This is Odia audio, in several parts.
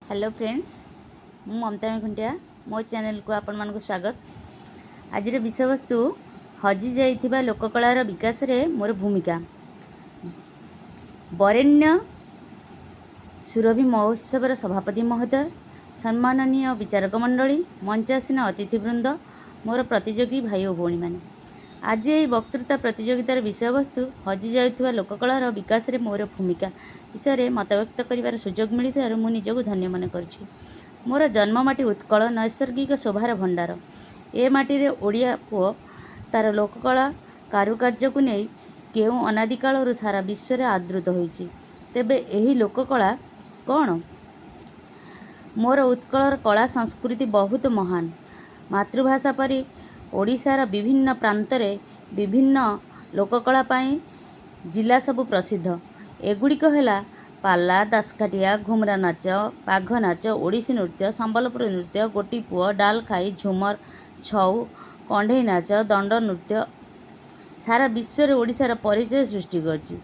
ହ୍ୟାଲୋ ଫ୍ରେଣ୍ଡସ୍, ମୁଁ ମମତା ଖୁଣ୍ଟିଆ। ମୋ ଚ୍ୟାନେଲକୁ ଆପଣମାନଙ୍କୁ ସ୍ୱାଗତ। ଆଜିର ବିଷୟବସ୍ତୁ ହଜିଯାଇଥିବା ଲୋକକଳାର ବିକାଶରେ ମୋର ଭୂମିକା। ବରେଣ୍ୟ ସୁରଭି ମହୋତ୍ସବର ସଭାପତି ମହୋଦୟ, ସମ୍ମାନନୀୟ ବିଚାରକ ମଣ୍ଡଳୀ, ମଞ୍ଚାସୀନ ଅତିଥିବୃନ୍ଦ, ମୋର ପ୍ରତିଯୋଗୀ ଭାଇ ଓ ଭଉଣୀମାନେ, ଆଜି ଏହି ବକ୍ତୃତା ପ୍ରତିଯୋଗିତାର ବିଷୟବସ୍ତୁ ହଜିଯାଉଥିବା ଲୋକକଳାର ବିକାଶରେ ମୋର ଭୂମିକା ବିଷୟରେ ମତବ୍ୟକ୍ତ କରିବାର ସୁଯୋଗ ମିଳିଥିବାରୁ ମୁଁ ନିଜକୁ ଧନ୍ୟ ମନେ କରୁଛି। ମୋର ଜନ୍ମମାଟି ଉତ୍କଳ ନୈସର୍ଗିକ ଶୋଭାର ଭଣ୍ଡାର। ଏ ମାଟିରେ ଓଡ଼ିଆ ପୁଅ ତା'ର ଲୋକକଳା କାରୁକାର୍ଯ୍ୟକୁ ନେଇ କେଉଁ ଅନାଦିକାଳରୁ ସାରା ବିଶ୍ୱରେ ଆଦୃତ ହୋଇଛି। ତେବେ ଏହି ଲୋକକଳା କ'ଣ? ମୋର ଉତ୍କଳର କଳା ସଂସ୍କୃତି ବହୁତ ମହାନ। ମାତୃଭାଷା ପରି ଓଡ଼ିଶାର ବିଭିନ୍ନ ପ୍ରାନ୍ତରେ ବିଭିନ୍ନ ଲୋକକଳା ପାଇଁ ଜିଲ୍ଲା ସବୁ ପ୍ରସିଦ୍ଧ। ଏଗୁଡ଼ିକ ହେଲା ପାଲା, ଦାସକାଠିଆ, ଘୁମୁରା ନାଚ, ବାଘ ନାଚ, ଓଡ଼ିଶୀ ନୃତ୍ୟ, ସମ୍ବଲପୁରୀ ନୃତ୍ୟ, ଗୋଟିପୁଅ, ଡାଲଖାଇ, ଝୁମର, ଛଉ, କଣ୍ଢେଇ ନାଚ, ଦଣ୍ଡ ନୃତ୍ୟ ସାରା ବିଶ୍ୱରେ ଓଡ଼ିଶାର ପରିଚୟ ସୃଷ୍ଟି କରିଛି।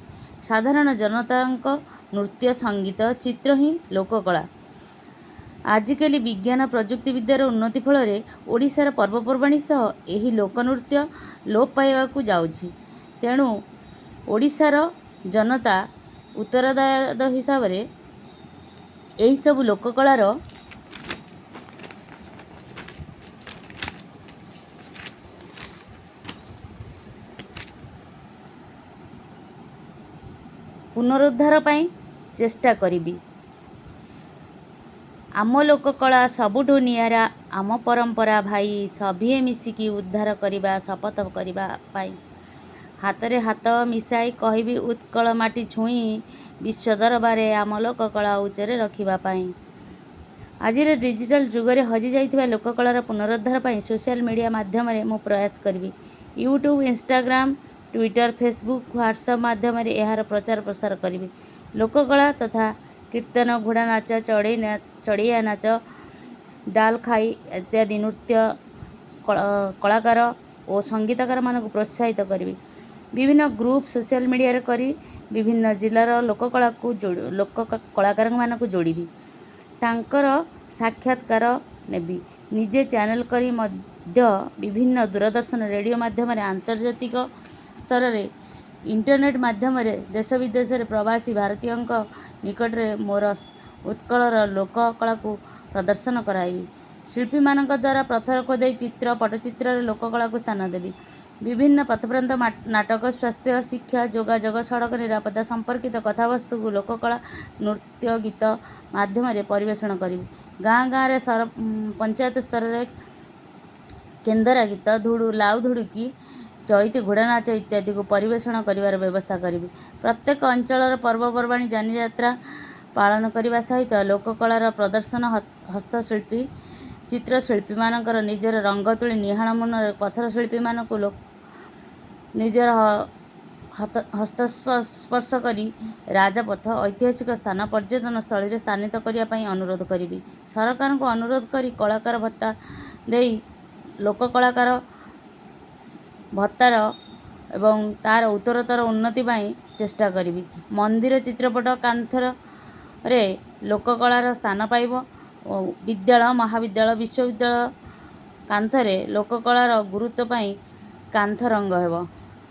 ସାଧାରଣ ଜନତାଙ୍କ ନୃତ୍ୟ, ସଙ୍ଗୀତ, ଚିତ୍ର ହିଁ ଲୋକକଳା। ଆଜିକାଲି ବିଜ୍ଞାନ ପ୍ରଯୁକ୍ତିବିଦ୍ୟାର ଉନ୍ନତି ଫଳରେ ଓଡ଼ିଶାର ପର୍ବପର୍ବାଣୀ ସହ ଏହି ଲୋକନୃତ୍ୟ ଲୋପ ପାଇବାକୁ ଯାଉଛି। ତେଣୁ ଓଡ଼ିଶାର ଜନତା ଉତ୍ତରଦାୟଦ ହିସାବରେ ଏହିସବୁ ଲୋକକଳାର ପୁନରୁଦ୍ଧାର ପାଇଁ ଚେଷ୍ଟା କରିବି। ଆମ ଲୋକକଳା ସବୁଠୁ ନିଆରା, ଆମ ପରମ୍ପରା ଭାଇ, ସଭିଏଁ ମିଶିକି ଉଦ୍ଧାର କରିବା ଶପଥ କରିବା ପାଇଁ। ହାତରେ ହାତ ମିଶାଇ କହିବି, ଉତ୍କଳ ମାଟି ଛୁଇଁ ବିଶ୍ୱ ଦରବାରେ ଆମ ଲୋକକଳା ଉଚ୍ଚରେ ରଖିବା ପାଇଁ। ଆଜିର ଡିଜିଟାଲ ଯୁଗରେ ହଜିଯାଇଥିବା ଲୋକକଳାର ପୁନରୁଦ୍ଧାର ପାଇଁ ସୋସିଆଲ ମିଡ଼ିଆ ମାଧ୍ୟମରେ ମୁଁ ପ୍ରୟାସ କରିବି। YouTube, Instagram, Twitter, Facebook, WhatsApp ମାଧ୍ୟମରେ ଏହାର ପ୍ରଚାର ପ୍ରସାର କରିବି। ଲୋକକଳା ତଥା କୀର୍ତ୍ତନ, ଘୋଡ଼ା ନାଚ, ଚଢ଼େଇ ଚଢ଼େଇଆ ନାଚ, ଡାଲଖାଇ ଇତ୍ୟାଦି ନୃତ୍ୟ କଳାକାର ଓ ସଙ୍ଗୀତକାରମାନଙ୍କୁ ପ୍ରୋତ୍ସାହିତ କରିବି। ବିଭିନ୍ନ ଗ୍ରୁପ୍ ସୋସିଆଲ ମିଡ଼ିଆରେ କରି ବିଭିନ୍ନ ଜିଲ୍ଲାର ଲୋକକଳାକୁ, ଲୋକ କଳାକାରମାନଙ୍କୁ ଯୋଡ଼ିବି, ତାଙ୍କର ସାକ୍ଷାତକାର ନେବି। ନିଜେ ଚ୍ୟାନେଲ୍ କରି ମଧ୍ୟ ବିଭିନ୍ନ ଦୂରଦର୍ଶନ, ରେଡ଼ିଓ ମାଧ୍ୟମରେ ଆନ୍ତର୍ଜାତିକ ସ୍ତରରେ ଇଣ୍ଟରନେଟ୍ ମାଧ୍ୟମରେ ଦେଶ ବିଦେଶରେ ପ୍ରବାସୀ ଭାରତୀୟଙ୍କ ନିକଟରେ ମୋର ଉତ୍କଳର ଲୋକକଳାକୁ ପ୍ରଦର୍ଶନ କରାଇବି। ଶିଳ୍ପୀମାନଙ୍କ ଦ୍ୱାରା ପଥର ଖୋଦେଇ ଚିତ୍ର, ପଟ୍ଟଚିତ୍ରରେ ଲୋକକଳାକୁ ସ୍ଥାନ ଦେବି। ବିଭିନ୍ନ ପଥପ୍ରାନ୍ତ ନାଟକ, ସ୍ୱାସ୍ଥ୍ୟ, ଶିକ୍ଷା, ଯୋଗାଯୋଗ, ସଡ଼କ ନିରାପତ୍ତା ସମ୍ପର୍କିତ କଥାବସ୍ତୁକୁ ଲୋକକଳା ନୃତ୍ୟ ଗୀତ ମାଧ୍ୟମରେ ପରିବେଷଣ କରିବି। ଗାଁ ଗାଁରେ, ପଞ୍ଚାୟତ ସ୍ତରରେ କେନ୍ଦରା ଗୀତ, ଧୁଡ଼ୁ ଲାଉ ଧୁଡ଼ୁକି, ଚଇତି ଘୋଡ଼ା ନାଚ ଇତ୍ୟାଦିକୁ ପରିବେଷଣ କରିବାର ବ୍ୟବସ୍ଥା କରିବି। ପ୍ରତ୍ୟେକ ଅଞ୍ଚଳର ପର୍ବପର୍ବାଣୀ, ଯାନିଯାତ୍ରା ପାଳନ କରିବା ସହିତ ଲୋକକଳାର ପ୍ରଦର୍ଶନ, ହସ୍ତଶିଳ୍ପୀ, ଚିତ୍ରଶିଳ୍ପୀମାନଙ୍କର ନିଜର ରଙ୍ଗ ତୁଳି ନିହାଣ ମୁନରେ ପଥର ଶିଳ୍ପୀମାନଙ୍କୁ ନିଜର ହସ୍ତସ୍ପର୍ଶ କରି ରାଜପଥ, ଐତିହାସିକ ସ୍ଥାନ, ପର୍ଯ୍ୟଟନ ସ୍ଥଳୀରେ ସ୍ଥାନିତ କରିବା ପାଇଁ ଅନୁରୋଧ କରିବି। ସରକାରଙ୍କୁ ଅନୁରୋଧ କରି କଳାକାର ଭତ୍ତା ଦେଇ ଲୋକ କଳାକାର ଭତ୍ତାର ଏବଂ ତା'ର ଉତ୍ତରୋତ୍ତର ଉନ୍ନତି ପାଇଁ ଚେଷ୍ଟା କରିବି। ମନ୍ଦିର ଚିତ୍ରପଟ କାନ୍ଥରେ ଲୋକକଳାର ସ୍ଥାନ ପାଇବ ଓ ବିଦ୍ୟାଳୟ, ମହାବିଦ୍ୟାଳୟ, ବିଶ୍ୱବିଦ୍ୟାଳୟ କାନ୍ଥରେ ଲୋକକଳାର ଗୁରୁତ୍ୱ ପାଇଁ କାନ୍ଥ ରଙ୍ଗ ହେବ।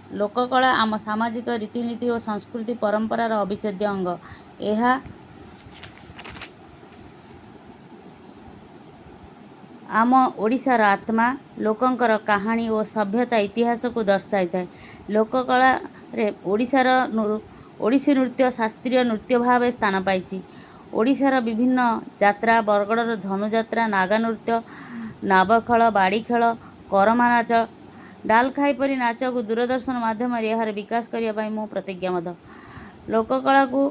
ଲୋକକଳା ଆମ ସାମାଜିକ ରୀତିନୀତି ଓ ସଂସ୍କୃତି ପରମ୍ପରାର ଅବିଚ୍ଛେଦ୍ୟ ଅଙ୍ଗ। ଏହା ଆମ ଓଡ଼ିଶାର ଆତ୍ମା, ଲୋକଙ୍କର କାହାଣୀ ଓ ସଭ୍ୟତା ଇତିହାସକୁ ଦର୍ଶାଇଥାଏ। ଲୋକକଳାରେ ଓଡ଼ିଶାର ଓଡ଼ିଶୀ ନୃତ୍ୟ ଶାସ୍ତ୍ରୀୟ ନୃତ୍ୟ ଭାବେ ସ୍ଥାନ ପାଇଛି। ଓଡ଼ିଶାର ବିଭିନ୍ନ ଯାତ୍ରା, ବରଗଡ଼ର ଧନୁଯାତ୍ରା, ନାଗା ନୃତ୍ୟ, ନାବଖେଳ, ବାଡ଼ି ଖେଳ, କରମା ନାଚ, ଡାଲଖାଇ ପରି ନାଚକୁ ଦୂରଦର୍ଶନ ମାଧ୍ୟମରେ ଏହାର ବିକାଶ କରିବା ପାଇଁ ମୁଁ ପ୍ରତିଜ୍ଞାବଦ୍ଧ। ଲୋକକଳାକୁ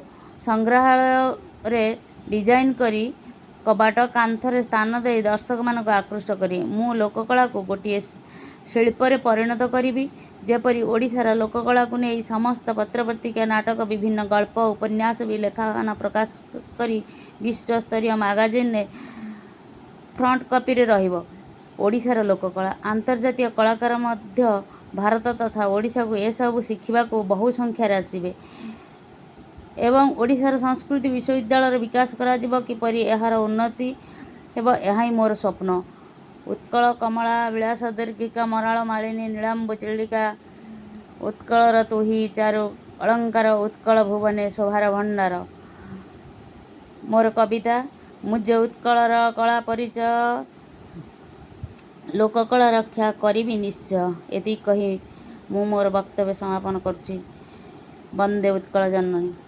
ସଂଗ୍ରହାଳୟରେ ଡିଜାଇନ୍ କରି କବାଟ, କାନ୍ଥରେ ସ୍ଥାନ ଦେଇ ଦର୍ଶକମାନଙ୍କୁ ଆକୃଷ୍ଟ କରିବି। ମୁଁ ଲୋକକଳାକୁ ଗୋଟିଏ ଶିଳ୍ପରେ ପରିଣତ କରିବି, ଯେପରି ଓଡ଼ିଶାର ଲୋକକଳାକୁ ନେଇ ସମସ୍ତ ପତ୍ରପତ୍ରିକା, ନାଟକ, ବିଭିନ୍ନ ଗଳ୍ପ, ଉପନ୍ୟାସ ବି ଲେଖାମାନ ପ୍ରକାଶ କରି ବିଶ୍ୱସ୍ତରୀୟ ମାଗାଜିନ୍ରେ ଫ୍ରଣ୍ଟ କପିରେ ରହିବ ଓଡ଼ିଶାର ଲୋକକଳା। ଆନ୍ତର୍ଜାତୀୟ କଳାକାର ମଧ୍ୟ ଭାରତ ତଥା ଓଡ଼ିଶାକୁ ଏସବୁ ଶିଖିବାକୁ ବହୁ ସଂଖ୍ୟାରେ ଆସିବେ। ଏବଂ ଓଡ଼ିଶାର ସଂସ୍କୃତି ବିଶ୍ୱବିଦ୍ୟାଳୟର ବିକାଶ କରାଯିବ, କିପରି ଏହାର ଉନ୍ନତି ହେବ, ଏହା ହିଁ ମୋର ସ୍ୱପ୍ନ। ଉତ୍କଳ କମଳା ବିଳାସ ଦୀର୍ଘିକା, ମରାଳ ମାଳିନୀ ନୀଳାମ୍ବୁ ଚିଲିକା, ଉତ୍କଳର ତୁହି ଚାରୁ ଅଳଙ୍କାର, ଉତ୍କଳ ଭୁବନେ ଶୋଭାର ଭଣ୍ଡାର। ମୋର କବିତା, ମୁଁ ଯେ ଉତ୍କଳର କଳା ପରିଚୟ, ଲୋକକଳା ରକ୍ଷା କରିବି ନିଶ୍ଚୟ। ଏତିକି କହି ମୁଁ ମୋର ବକ୍ତବ୍ୟ ସମାପନ କରୁଛି। ବନ୍ଦେ ଉତ୍କଳ ଜନନୀ।